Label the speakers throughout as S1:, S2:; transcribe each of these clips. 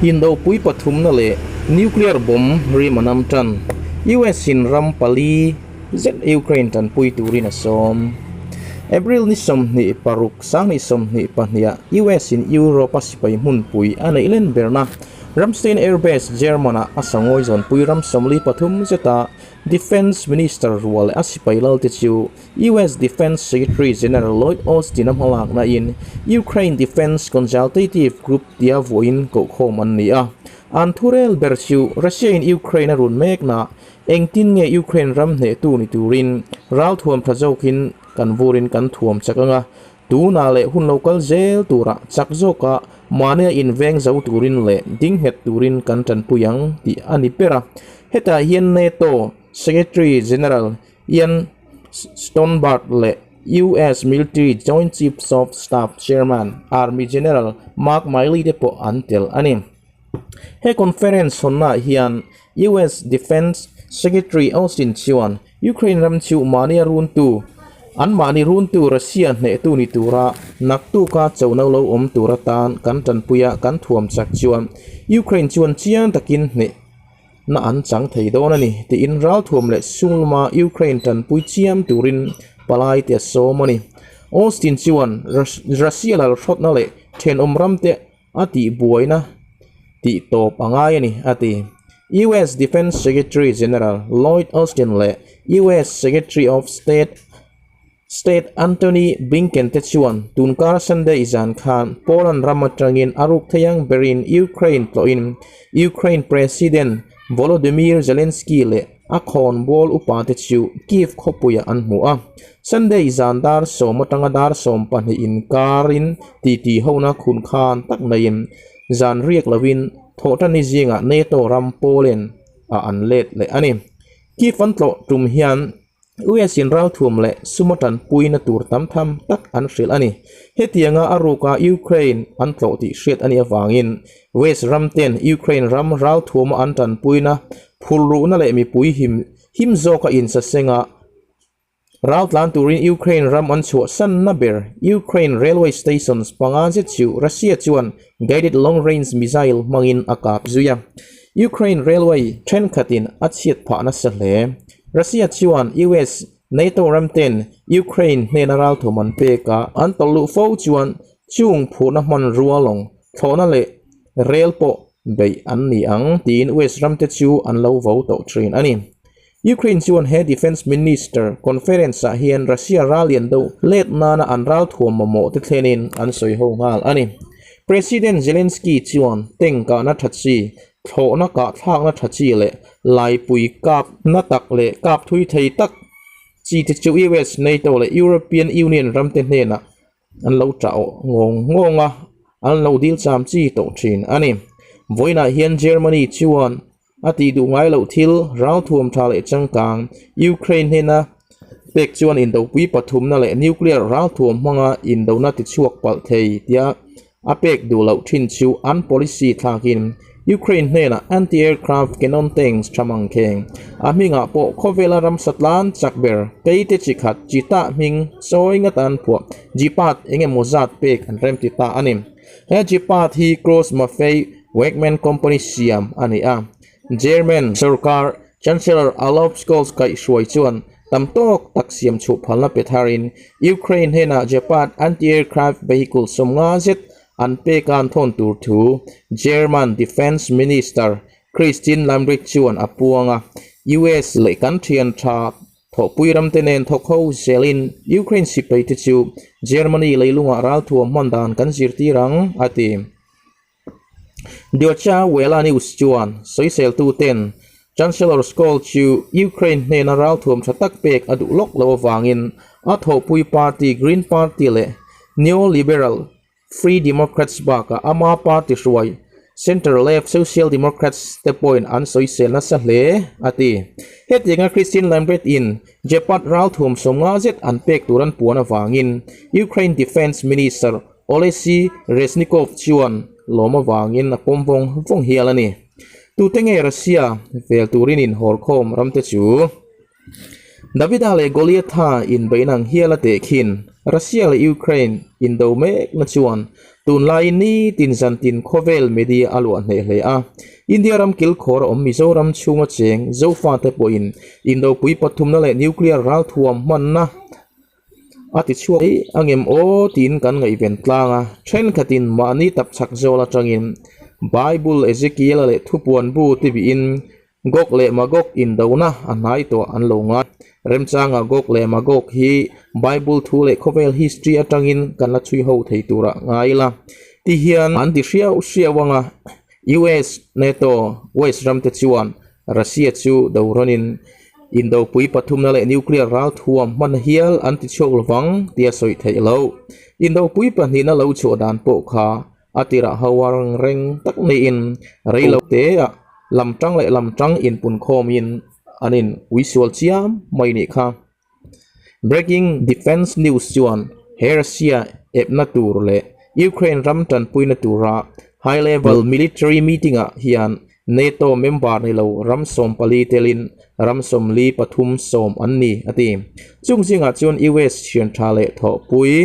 S1: Indopui pathumna leh nuclear bomb rim a nam tan. US in ram pali zet Ukraine tanpui turin a sawm. April ni 26, 2022 ah US in Europe a sipai hmunpui a neih len berna Ramstein Air Base, German ah a sangawi zawnpui ram 43 zeta Defence Minister rual leh a sipai lalte chu US Defence Secretary General Lloyd Austin a hmalakna in Ukraine Defence Consultative Group tia vuahin kohkhawm an ni a. An thurel ber chu Russia in Ukraine a run mekna engtin nge Ukraine ram hnehtu ni turin ralthuam tha zawkin kan vurin kan thuam chak anga tunah leh hun lo kal zel turah chak zawka mahnia inveng zo turin leh ding nghet turin kan tanpui ang tih a ni ber a. Hetah hian NATO Secretary General Ian Stoltenberg leh US Military Joint Chiefs of Staff Chairman Army General Mark Milley te pawh an tel a ni. He conference hawnnaah hian US Defence Secretary Austin chuan Ukraine ram chu mahni a runtu, anmahni runtu Russia hnehtu ni tura naktuka chono lo awm tur atan kan tanpuia kan thuam chak chuan Ukraine chuan chiang takin hneh na an chang thei dawn a ni tiin ralthuam leh sungma Ukraine tanpui chiam turin palai te a sawm a ni. Austin chuan Russia lal hrawtna leh thenawm ramte a tihbuaina tih tawp a ngai a ni a ti. US Defence Secretary General Lloyd Austin leh US Secretary of State State Antony Blinken te chuan tunkar Sunday zan khan Poland ram atangin a ruk thei ang berin Ukraine tlawhin Ukraine President Volodymyr Zelensky leh a khawnbawl upa te chu Kyiv khawpuiah an hmu a. Sunday zan dar sawm atanga dar 12 inkarin titi hona khun khan tak naiin zan riak lovin thawhtanni zingah NATO ram Poland ah an let leh a ni. Kyiv an tlawh tum hian US in ralthuam leh suma tanpuina tur tam tham tak an hrilh a ni. Hetianga a ruka Ukraine an tlawh tih hriat a nih avangin West ram ten Ukraine ram ralthuama an tanpuina phurluhna leh mipui him him zawka insasenga raltlan turin Ukraine ram an chhuahsanna ber Ukraine railway stations panga zet chu Russia chuan guided long range missile hmangin a kap zui a. Ukraine railway thenkhatin a chhiat phah nasa hle. Russia chuan US, NATO ram ten Ukraine hnena ralthawm an pek a, an tawlh luh fo chuan chung phurhna hmanrua lawng thlawhna leh rel pawh beih an ni ang tiin US ram te chu an lo vo tawh thin a ni. Ukraine chuan he Defence Minister Conference ah hian Russia ral lian deuh let nana an ralthuam mamawh te thlenin an sawi ho nghal a ni. President Zelensky chuan tank kahna tha chi Thlawhna kah thlakna tha chi leh laipui kap na tak leh kap thui thei tak chi te chu US, NATO leh European Union ramte hnenah an lo tah awh ngawng ngawng a, an lo dil cham chi tawh thin a ni. Vawiinah hian Germany chuan a tih duh ngai loh thil ralthuam tha leh changkang Ukraine hnena pek chuan indopui pathumna leh nuclear ralthuam hmanga indona tichhuak palh thei tia A pek duh loh thin chu an policy thlakin Ukraine hnenah anti-aircraft cannon tanks tha mang kheng. A hmingah pawh khawvela ramsa tlan chak ber keite chi khat Cheetah hming chawi ngat an phuah Gepard eng emaw zat pek an remti ta a ni. He Gepard hi Krauss-Maffei Wegmann company siam a ni a. German sorkar Chancellor Olaf Scholz kaihhruai chuan tam tawk tak siam chhuh phalna pe tharin Ukraine hnenah Gepard anti-aircraft vehicle 50 zet an pek a an thawn tur thu German Defence Minister Christine Lambrecht chuan a puang a. US leh kan thian tha thawhpui ramte nen thawk ho zelin Ukraine sipai te chu Germany leilungah ralthuam hman dan kan zirtir ang, a ti. Deutsche Welle News chuan sawiseltu ten Chancellor Scholz chu Ukraine hnena ralthuam tha tak pek a duh lawk lo avangin a thawhpui party Green Party leh neoliberal Free Democrats bakah ama party hruai centre-left Social Democrats te pawhin an sawisel nasa hle, a ti. Hetianga Christine Lambrecht in Gepard ralthuam 50 zet an pek tur an puan avangin Ukraine Defence Minister Oleksiy Reznikov chuan lawm avangin a pawm vawng vawng hial a ni. Tute nge Russia vel turin inhawrkhawm ramte chu? Davida leh Goliatha inbeihna ang hial a teh khin Russia leh Ukraine indo mekna chuan. Tunlaiin nitin zantin khawvel media a luah hneh hle a. India ram kilkhawr a awm Mizoram chhunga cheng Zofate pawhin indopui pathumna leh nuclear ralthuam hmanna a ti chhuak mai angem aw tiin kan ngaihven tlang a. Thenkhatin mahni tapchhak zawl atangin Bible Ezekiel-a leh Thupuan bu ti bihin Gog leh Magog indona a hnai tawh an lo ngai. Remchanga Gog leh Magog hi Bible thu leh khawvel history atangin kan la chhui ho thei turah ngai ila. Ti hian an ti hriau hriau anga US, NATO, West ramte chuan Russia chu do rawnin indopui pathumna leh nuclear ralthuam hman hial an ti chhuak lovang tia sawi theih loh. Indopui pahnihna lo chhuah dan pawh kha A tirah ho a rang reng tak niin rei lo teah lam tang leh lam tang inpun khawmin an in ui sual chiam mai nih kha. Breaking Defense News chuan he Russia epna tur leh Ukraine ram tanpuina tura high level military meeting ah hian NATO member ni lo ram 14 telin ram 43 sawm an ni, a ti. Chung zingah chuan US thian tha leh thawhpui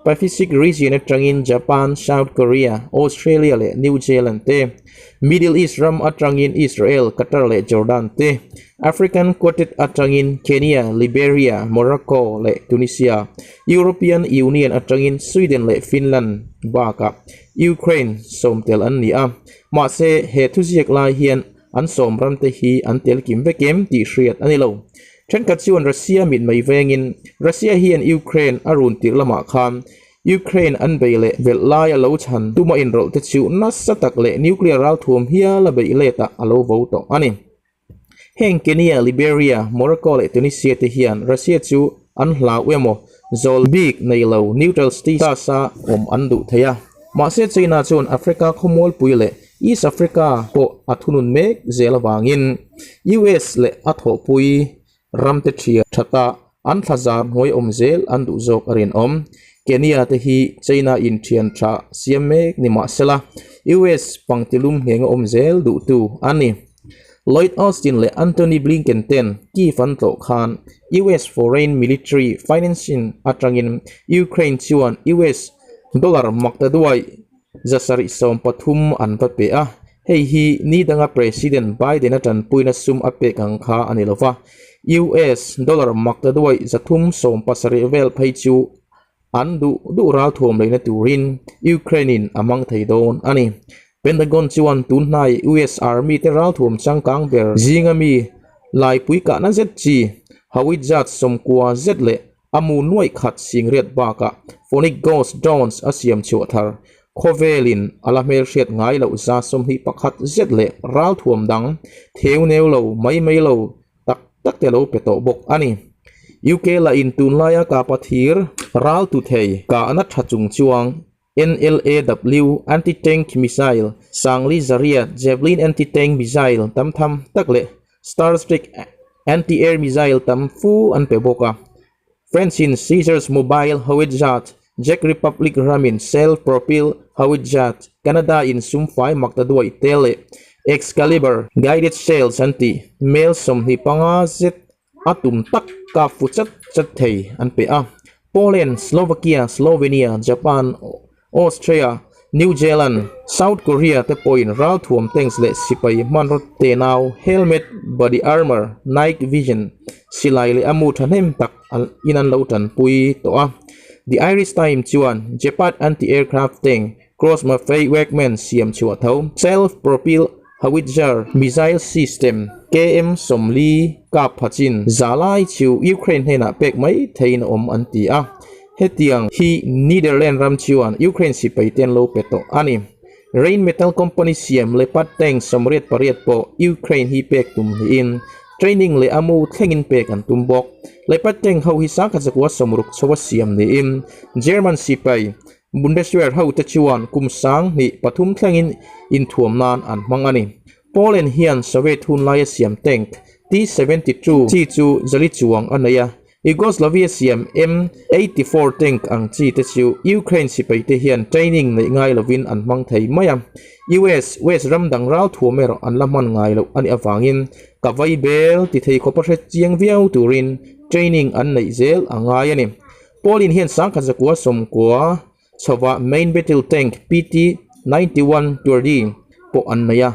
S1: Pacific region atangin Japan, South Korea, Australia leh New Zealand te, Middle East ram atangin Israel, Qatar leh Jordan te, African Quartet atangin Kenya, Liberia, Morocco leh Tunisia, European Union atangin Sweden leh Finland bakah Ukraine sawm tel an ni a. Mahse, he thuziak lai hian an sawm ramte hi an tel kim vek em tih hriat a ni lo. Thenkhat chuan Russia mitmei vengin Russia hian Ukraine a run tirh lamah khan Ukraine an bei leh velh lai a lo chhan tuma inrawlh te chu nasa tak leh nuclear ralthuam hial a beih letah a lo vo tawh a ni. Heng Kenya, Liberia, Morocco leh Tunisia te hian Russia chu an hlau emaw zawl bik nei lo neutral status a awm an duh thei a. Mahse China chuan Africa khawmualpui leh East Africa pawh a thunun mek zel avangin US leh a thawhpui Ramte thian thata an thlazar hnuai awm zel an duh zawk a rinawm. Kenya te hi China in thian tha siam mek ni mah sela, US pangtilum nghenga awm zel duhtu a ni. Lloyd Austin leh Antony Blinken ten Kyiv an tlawh khan US foreign military financing atangin Ukraine chuan US dollar maktaduai 730 an va pe a, hei hi ni danga President Biden-a tanpuina sum a pek ang kha a ni lo va, US dollar maktaduai 370 vel phei chu an duh duh ralthuam leina turin Ukraine-in a hmang thei dawn a ni. Pentagon chuan tun hnai US Army te ralthuam changkang ber zinga mi laipui kahna zet chi howitzer 90 zet leh A mu nuaih khat singriat bakah Phonic Ghost Drones a siam chhuah thar. Khawvelin a la hmelhriat ngai loh 21 zet leh ralthuam dang theu neu lo mai mai lo tak tak te lo pe tawh bawk a ni. UK lahin tunlaia kapa thir ral tu thei kahna tha chung chuang NLAW anti-tank missile, Sangli Zariat Javelin anti-tank missile tam tham tak leh Starstreak anti-air missile tam fu an pe bawk a. France-in Caesars mobile howitzer, Czech Republic ramin self-propelled howitzer, Canada-in sumfai maktaduai te leh Excalibur guided shells an tih mel 25 zet a tum tak kap fu chat chat thei an pe a. Poland, Slovakia, Slovenia, Japan, Austria, New Zealand, South Korea te pawhin ralthuam tanks leh sipai hmanraw tenau, helmet, body armour, night vision, silai leh a mu thahnem tak in an lo tanpui tawh a. The Irish Times chuan Gepard anti-aircraft tank, Cross Maffei Wegmann siam chhuah tho, self-propelled howitzer missile system KM 40 kap phachin za lai chu Ukraine hnenah pek mai theiin a awm an ti a. Hetiang hi Netherlands ram chuan Ukraine sipai te an lo pe tawh a ni. Rheinmetall company siam Leopard tank 88 pawh Ukraine hi pek tum niin training leh a mu thlengin pek an tum bawk. Leopard tank ho hi 1960 chho a siam niin German sipai Bundeswehr ho te chuan kum 2003 thlengin inthuam nan an hmang a ni. Poland hian Soviet hunlaia siam tank T-72 chi chu zali chuang a nei a, Yugoslavia siam M-84 tank ang chi te chu Ukraine sipai te hian training neih ngai lovin an hmang thei mai a. US, West ram dang ralthuam erawh an la hman ngai loh a nih avangin ka vai bel ti thei khawpa hre chiang viau turin training an neih zel a ngai a ni. Poland hian 1990. Chhovah main battle tank PT 91 Twardy pawh an nei a.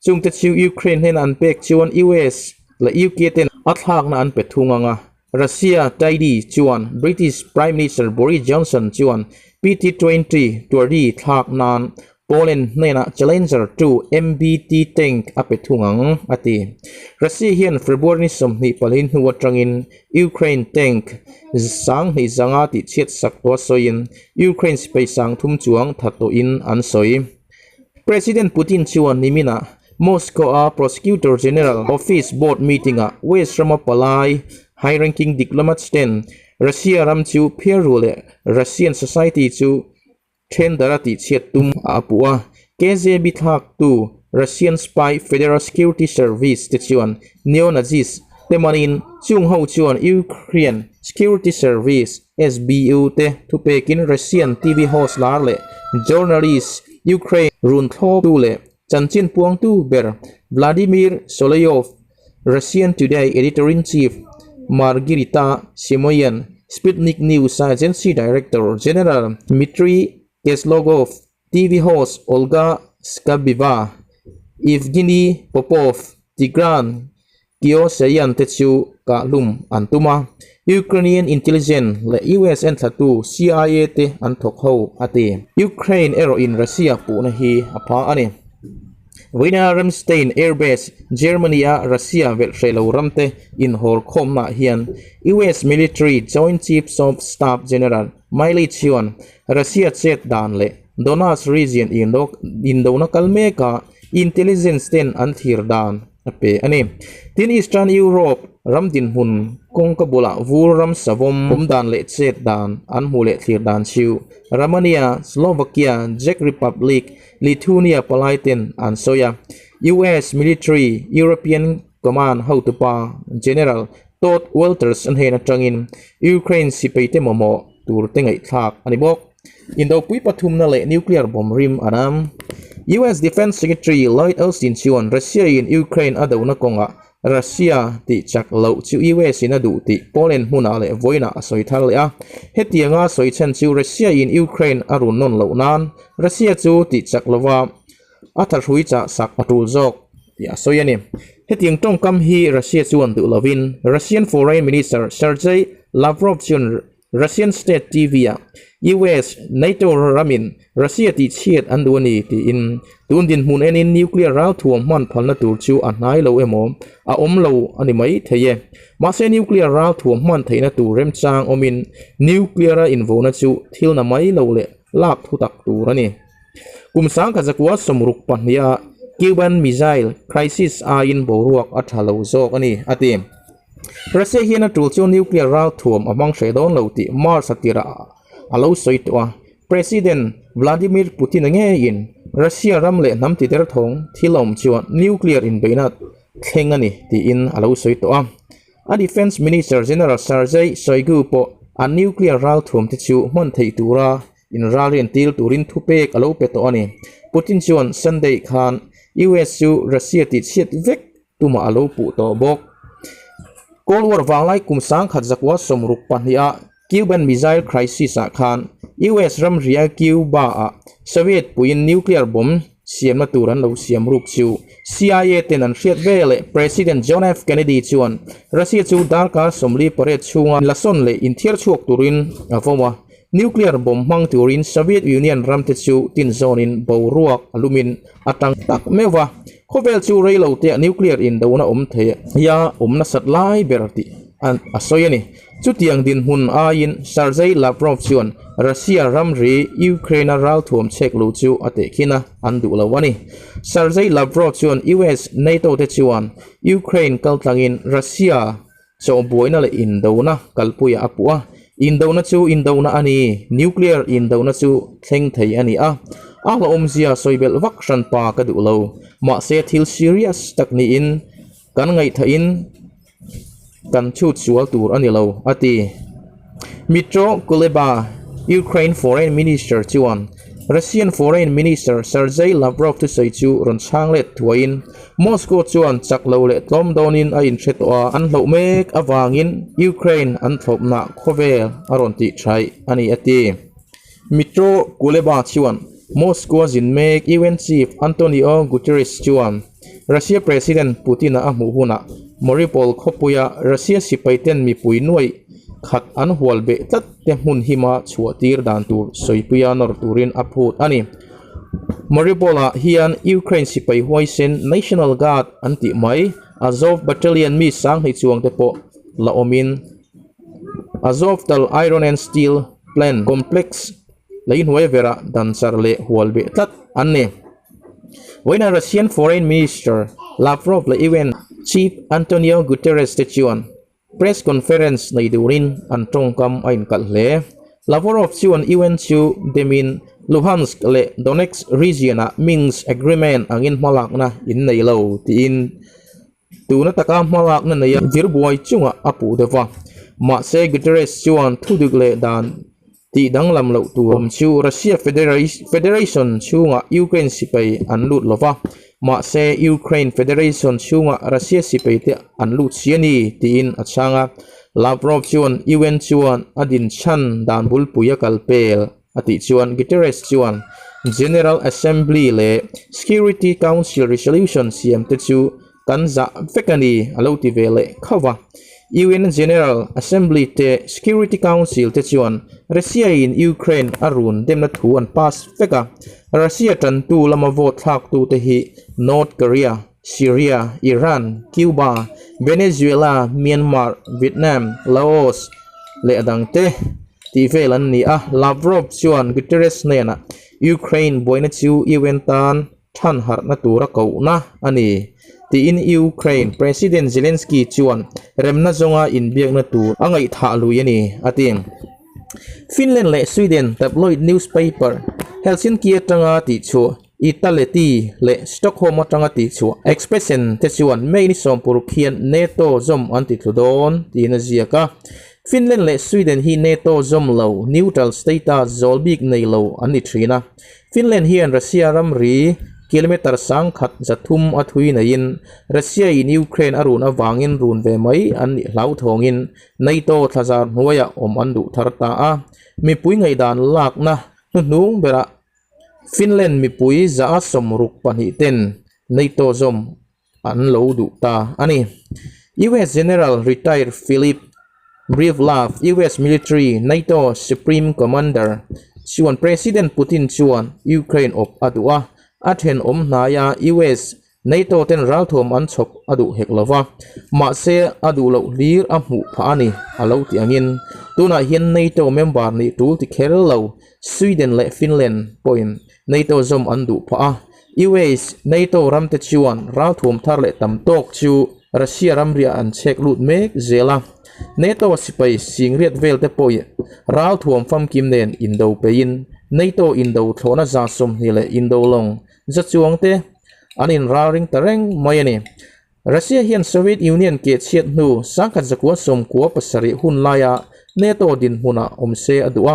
S1: Chungte chu Ukraine hnena an pek chuan US leh UK ten a thlakna an pe thung ang a. Russia tidy chuan British Prime Minister Boris Johnson chuan PT 20 Twardy thlak nan Poland hnenah Challenger 2 MBT tank a pe thung ang, a ti. Russia hian February ni 24 hnu atangin Ukraine tank 2500 tih chhiat sak tawh a sawiin Ukraine sipai 3000 chuang tha tawhin an sawi. President Putin chuan niminah Moscow-a Prosecutor General Office board meeting-ah West rama palai high-ranking diplomats ten Russia ram chu phiarru leh Russian society chu Tender a tihchhiat tum a puh a, KGB thlaktu Russian spy Federal Security Service te chuan neo-Nazis te manin chung ho chuan Ukraine Security Service, SBU, te thupekin Russian TV host lar leh journalist Ukraine run thlawptu leh chanchin puangtu ber Vladimir Solovyev Russian Today Editor-in-Chief Margarita Simoyan, Sputnik News Agency Director General Dmitry Keslogov, TV host Olga Skabeeva, Evgeny Popov, Tigran Keosayan te chu kahhlum an tum a, Ukrainian intelligence leh US enthlatu CIA te an thawk ho a ti. Ukraine erawhin Russia puhna hi a pha a ni. Vawiina Ramstein Air Base, Germany-a Russia velh hreh lo ramte inhawl khawmnaah hian US Military Joint Chiefs of Staff General Milley chuan Russia chet dan leh Donetsk region indona kal meka intelligence ten an thlir dan a pe a ni. Tin, Eastern Europe ram dinhmun kawngka bulah vur ram savawm awm dan leh chet dan an hmuh leh thlir dan chu Romania, Slovakia, Czech Republic, Lithuania palai ten an sawi a, US Military European Command hotupa General Todd Walters a hnen atangin Ukraine sipaite mamawh tur te ngaihthlak a ni bawk. Indopui pathumna leh nuclear bomb rim an am. US Defence Secretary Lloyd Austin chuan Russia-in Ukraine a dohna kawngah Russia tih chak loh chu US in a duh tih Poland hmunah leh vawiinah a sawi thar leh a. Hetianga sawi chhan chu Russia in Ukraine a run nawn loh nan Russia chu tih chak lova a thahrui chah sak a tul zawk tih a sawi a ni. Hetiang tawngkam hi Russia chuan duh lovin Russian Foreign Minister Sergei Lavrov chuan Russian State TV-ah US, NATO ramin Russia tihchhiat an duh a ni tiin tun dinhmun enin nuclear ralthuam hman phalna tur chu a hnai lo emaw a awm lo a ni mai thei e. Mahse nuclear ralthuam hman theihna tur remchang awmin nuclear-a invona chu thil na mai lo leh lak thu tak tur a ni. Kum 1964 a Cuban Missile Crisis aiin boruak a tha lo zawk a ni, a ti. Russia hian a tul chu nuclear ralthuam a hmang hreh dawn lo tih March a tirah a lo sawi tawh a. President Vladimir Putin-a ngeiin Russia ram leh hnam ti derthawng thil a awm chuan nuclear inbeihna thleng a ni tiin a lo sawi tawh a. A Defence Minister General Sergei Shoigu pawh an nuclear ralthuam te chu hman theih tura inralrian tir turin thupek a lo pe tawh a ni. Putin chuan Sunday khan US chu Russia tihchhiat vek tumah a lo puh tawh bawk. Cold War vanglai kum 1962 a Cuban Missile Crisis-ah khan US ramria Cuba-ah Soviet puiin nuclear bomb siamna tur an lo siam ruk chu CIA ten an hriat ve leh President John F. Kennedy chuan Russia chu darkar 48 chhunga lasawn leh inthiar chhuak turin a vawm a. Nuclear bomb hmang turin Soviet Union ramte chu tinzawnin boruak a lumin a tang tak meuh va. Khawvel chu rei lo te nuclear indona awm thei a awm nasat lai ber tih a sawi a ni. Chutiang dinhmun aiin Sergei Lavrov chuan Russia ramri Ukraine-a ralthuam chhek lo chu a tehkhin a, an duh lo a ni. Sergei Lavrov chuan US, NATO te chuan Ukraine kaltlangin Russia Chawhbuaina leh indona kalpuiah a puh a, indona chu indona a ni, nuclear indona chu thleng thei a ni a, a hlauhawmzia sawi belh vak hran pa ka duh lo, mahse thil serious tak niin kan ngaihthahin kan chhut sual tur a ni lo, a ti. Dmytro Kuleba, Ukraine Foreign Minister chuan Russian Foreign Minister Sergei Lavrov thusawi chu rawn chhang let thuaiin Moscow chuan chak lo leh tlawm dawnin a inhre tawh a, an hloh mek avangin Ukraine an thlawpna khawvel a rawn tih thaih a ni a ti. Dmytro Kuleba chuan Moscow a zin mek UN Chief Antonio Guterres chuan Russia President Putin-a a hmuh hunah Mariupol khawpuia Russia sipaiten mipui nuaih khat an hual beh tlat te hmun hima chhuah tir dan tur sawipuia nawr turin a phut a ni. Mariupol-ah hian Ukraine sipai huaisen National Guard an tih mai Azov Battalion mi sanghnih chuang te pawh la awmin Azovtal Iron and Steel Plant Complex lei hnuai verah dan char leh hual beh tlat an ni. Vawiinah Russian Foreign Minister Lavrov leh UN Chief Antonio Guterres te chuan Press conference nei durin an tawngkam a inkalh hle. Lavrov chuan UN chu demin Luhansk leh Donetsk region-ah Minsk Agreement angin hmalakna in nei lo tiin tuna taka hmalakna neia virbuai chungah a puh deuh va. Mahse Guterres chuan thudik leh dan tih danglam loh tur awm chu Russia Federation chhungah Ukraine sipai an lut lo va, mahse Ukraine Federation chhungah Russia sipai te an lut si a ni tiin a chhang a. Lavrov chuan UN chuan a dinchhan dan bulpui a kal pel a tih chuan Guterres chuan General Assembly leh Security Council resolution siam te chu kan zah vek a ni a lo ti ve leh khauh va. UN General Assembly te Security Council te chuan Russia in Ukraine a run demna thu an pass vek a. Russia tantu lama vote thlaktu te hi North Korea, Syria, Iran, Cuba, Venezuela, Myanmar, Vietnam, Laos leh a dang te tih vel an ni a. Lavrov chuan Guterres hnenah Ukraine buaina chu UN tan than harhna tura kohna a ni, tiin Ukraine President Zelensky chuan remna zawnga inbiakna tur a ngaihthah lui a ni, a ti. Finland leh Sweden tabloid newspaper Helsinki atanga tihchhuah Italeti leh Stockholm atanga tihchhuah Expressen te chuan May ni sawmpuruk hian NATO zawm an tithlu dawn tiin a ziak a. Finland leh Sweden hi NATO zawm lo, neutral state-a zawl bik nei lo an ni thin a. Finland hian Russia ramri kilometre sangkhat zathum a thui neiin Russia in Ukraine a run avangin run ve mai an nih hlauthawngin NATO thlazar hnuaiah awm an duh thar ta a. Mipui ngaihdan lakna hnuhnung berah Finland mipui za 62 ten NATO zawm an lo duh ta a ni. US General Retired Philip Breedlove, US Military NATO Supreme Commander chuan President Putin chuan Ukraine awp a duh a, a thenawm hnaia US NATO ten ralthuam an chhawp a duh hek lo va, mahse a duh loh hlir a hmuh phah a ni a lo ti angin tunah hian NATO member nih tul ti kher lo Sweden leh Finland pawhin NATO zawm an duh phah a, US, NATO ramte chuan ralthuam thar leh tam tawk chu Russia ramriah an chhek lut mek zel a. NATO sipai singriat velte pawh ralthuam famkim nen indo peiin NATO indo thlawhna 20 leh indo lawng za chuangte an inralring ta reng mai a ni. Russia hian Soviet Union keh chhiat hnu 1997 hun laia NATO dinhmunah awm se a duh a.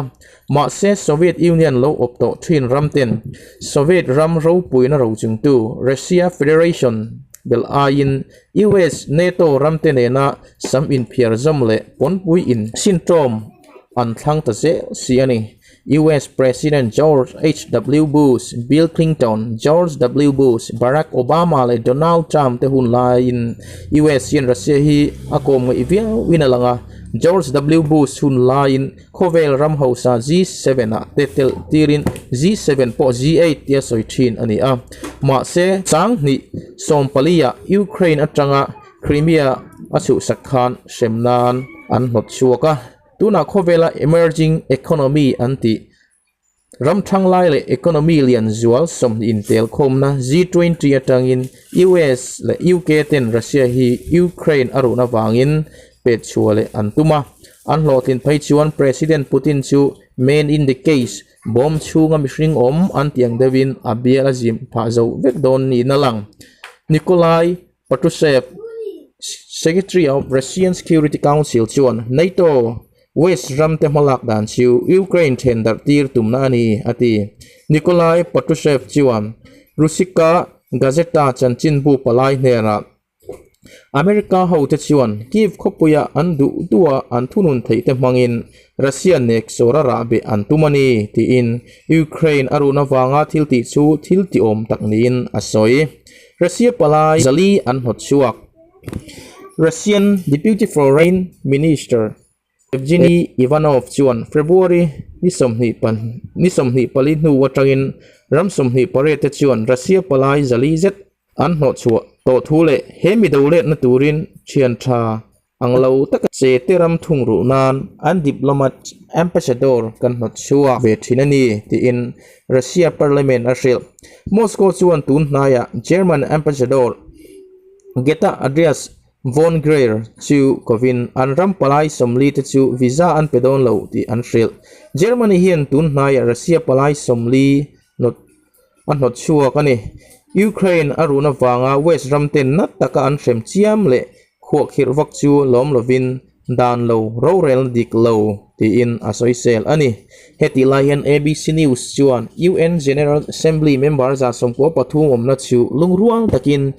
S1: Mahse, Soviet Union lo awp tawh thin ramten Soviet ram ropuina rochungtu Russia Federation bel aiin US NATO ramte nena sam inphiar zawm leh pawnpui in sintawm an thlang ta zel si a ni. US President George HW Bush, Bill Clinton, George W Bush, Barack Obama leh Donald Trump te hun laiin US hian Russia hi a kawm ngaih viau in a lang a. George W Bush hun laiin khawvel ram hausa G7 ah te telh tirin G7 pawh G8 tia sawi thin a ni a. Mahse, Changhnih sawmpali ah Ukraine atanga Crimea a chhuhsak khan hrem nan an hnawt chhuak a. Tunah khawvela emerging economy an tih, ram thanglai leh economy lian zual 20 intelkhawmna G20 atangin US leh UK ten Russia hi Ukraine a run avangin pet chhuah leh an tum a. An hlawhtlin phei chuan President Putin chu man in the cage, bawm chhunga mihring awm an tih ang deuhin a bial a zim phah zo vek dawn niin a lang. Nikolai Patrushev, Secretary of Russian Security Council chuan NATO West ramte hmalak dan chu Ukraine then darh tir tumna a ni, a ti. Nikolai Patrushev chuan Russika Gazeta chanchinbu palai hnenah, America hote chuan Kyiv khawpuia an duh duha an thunun theih te hmangin Russia nek sawr a rah beh an tum a ni, tiin Ukraine a run avanga thil tih chu thil tiawm tak niin a sawi. Russia palai 400 an hnawt chhuak. Russian Deputy Foreign Minister Evgeny Ivanov chuan February ni 20 ni 24 hnu atangin ram 28 te chuan Russia palai 400 zet an hnawhchhuah tawh thu leh he mi do letna turin thian tha ang lo taka che te ram thung ruh nan an diplomat ambassador kan hnawtchhuak ve thin a ni tiin Russia parliament a hrilh. Moscow chuan tun hnaiah German ambassador Geta Andreas Von Greer chu kovin an ram palai 40 te chu visa an pe dawn lo tih an hrilh. Germany hian tun hnaiah Russia palai 40 hnawt a hnawt chhuak a ni. Ukraine a run avanga West ram ten nat taka an hrem chiam leh khuahkhirh vak chu lawm lovin dan lo rorelna dik lo tiin a sawisel a ni. Hetih lai hian ABC News chuan UN General Assembly member 93 awmna chu lungrual takin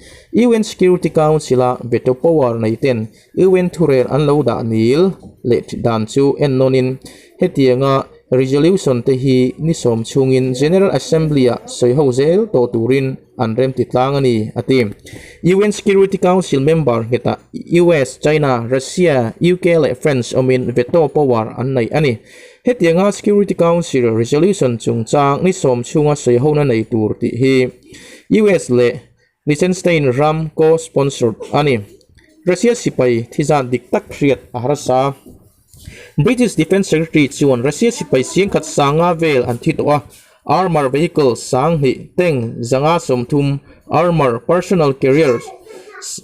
S1: UN Security Council-a veto power nei ten UN thurel an lo dah nil leh dan chu ennawnin hetianga resolution te hi ni sawm chhungin General Assembly-ah sawiho zel tawh turin an remti tlang a ni, a ti. UN Security Council member nghetah US, China, Russia, UK leh France awmin veto power an nei a ni. Hetianga Security Council resolution chungchang ni sawm chhunga sawihona nei tur tih hi US leh Liechtenstein ram co-sponsored a ni. Russia sipai thi zat dik tak hriat a harsa. British Defence Secretary chuan Russia sipai 10,000 sanga vel an thi tawh a, armour vehicle 2000, tank 130, armour personnel carriers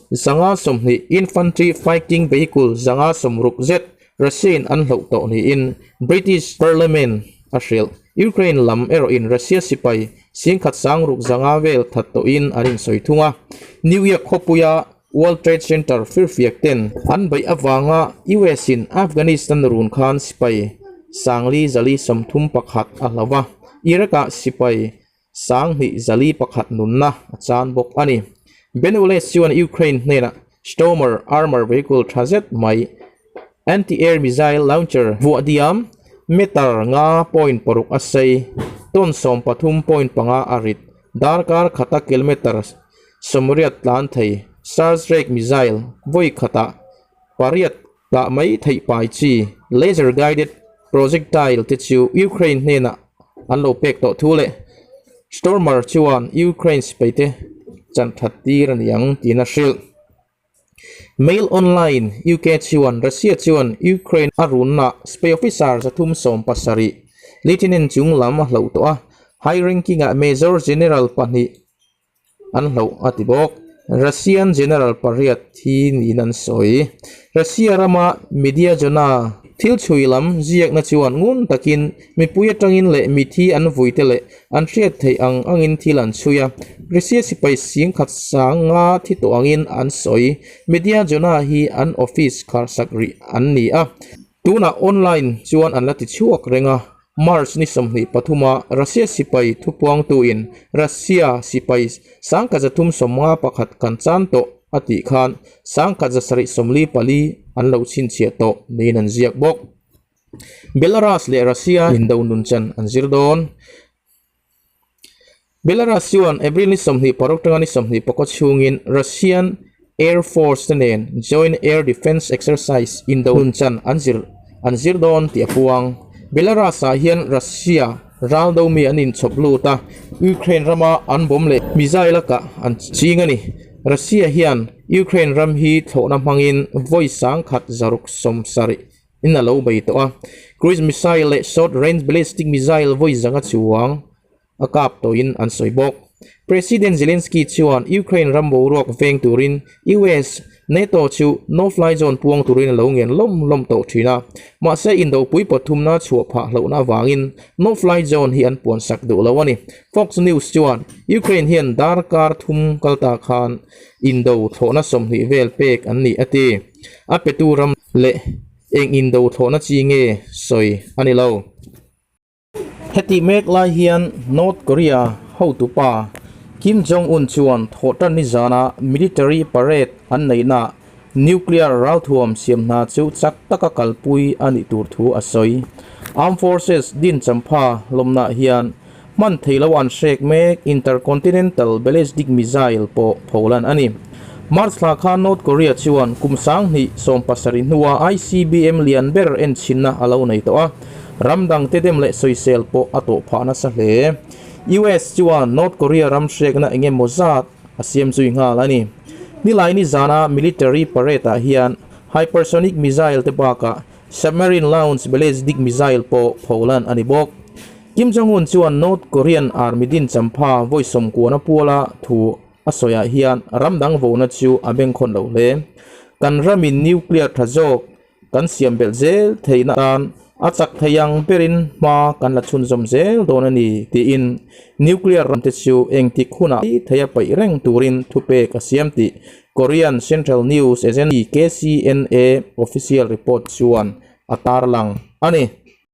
S1: 120, infantry fighting vehicle 160 zet Russia-in an hloh tawh niin British Parliament a hrilh. Ukraine lam erawhin Russia sipai 10,600 vel that tawhin an insawi thung a. New York khawpuia World Trade Center firfiak ten an beih avanga US in Afghanistan run khan sipai 4431 a hlo a, Iraq ah sipai 2401 nunna a chan bawk a ni. Ben Wallace chuan Ukraine hnenah Stormer armour vehicle tha zet mai anti-air missile launcher vuah diam meter 5.6 a sei, ton 13.5 a rit, darkar khata kilometer 80 tlan thei Starstreak missile vawi khatah pariat kah mai theih pai chi laser guided projectile te chu Ukraine hnenah an lo pek tawh thu leh Stormer chuan Ukraine sipai te chan that tir a ni ang tiin a hrilh. Mail Online UK chuan Russia chuan Ukraine a runna spy officer 370 lieutenant chung lam a hloh tawh a, high ranking ah Major General pahnih an hloh a ti bawk. Russian General pariat thi niin an sawi. Russia rama Mediazona thil chhui lam ziakna chuan ngun takin mipui atangin leh mithi an vuite leh an hriat theih ang angin thil an chhui a. Russia sipai 10,000 sanga thi tawh angin an sawi. Mediazona hi an office kharsak rih an ni a. Tunah online chuan an la ti chhuak reng a. March ni 23 a Russia sipai thupuangtuin Russia sipai 1351 kan chan tawh a tih khan 1774 an lo chhinchhiah tawh niin an ziak bawk. Belarus leh Russia indo nun chan an zir dawn. Belarus chuan April ni 26 tanga ni 24 chhungin Russian Air Force te nen Joint Air Defence Exercise indo nun chan an zir an zir dawn tih a puang. Belarus-ah hian Russia ral do mi an inchhawp lut a, Ukraine rama an bomb leh missile a kah an ching a ni. Russia hian Ukraine ram hi thlawhna hmangin vawi 1670 in a lo bei tawh a, cruise missile leh short range ballistic missile vawi 500 chuang a kap tawhin an sawi bawk. President Zelensky chuan Ukraine ram boruak veng turin US, NATO chu no-fly zone puang turin a lo ngen lawm lawm tawh thin a, mahse indopui pathumna chhuah phah hlauhna avangin no-fly zone hi an puan sak duh lo a ni. Fox News chuan Ukraine hian darkar thum kal ta khan indo thlawhna 20 vel pek an ni a ti. A petu ram leh eng indo thlawhna chi nge sawi a ni lo. Heti mek lai hian North Korea hotupa Kim Jong Un chuan thawhtan nizana military parade an neihnaah nuclear ralthuam siam hna chu chak taka kalpui a nih tur thu a sawi. Armed Forces din champha lawmnaah hian hman thei lo an hrek mek intercontinental ballistic missile pawh pholan a ni. March thla khan North Korea chuan kum 2017 hnua ICBM lian ber enchhinna a lo nei tawh a, ram dangte dem leh sawisel pawh a tawh phah nasa hle. US chuan North Korea ram hrekna eng emaw zat a siam zui nghal a ni. Nilaini zana military parade ah hian hypersonic missile te bakah submarine launch ballistic missile pawh pholan a ni bawk. Kim Jong-un chuan North Korean army din champha vawi sawmkuana puala thu a sawiah hian ram dang vona chu a bengkhawn lo hle. Kan ramin nuclear tha zawk Kan siam belh zel theihna tan a chak thei ang berin hma kan la chhunzawm zel dawn a ni tiin nuclear ram te chu engtik hunah thei a paih reng turin thupek a siam tih Korean Central News Agency, KCNA, official report chuan a tarlang a ni.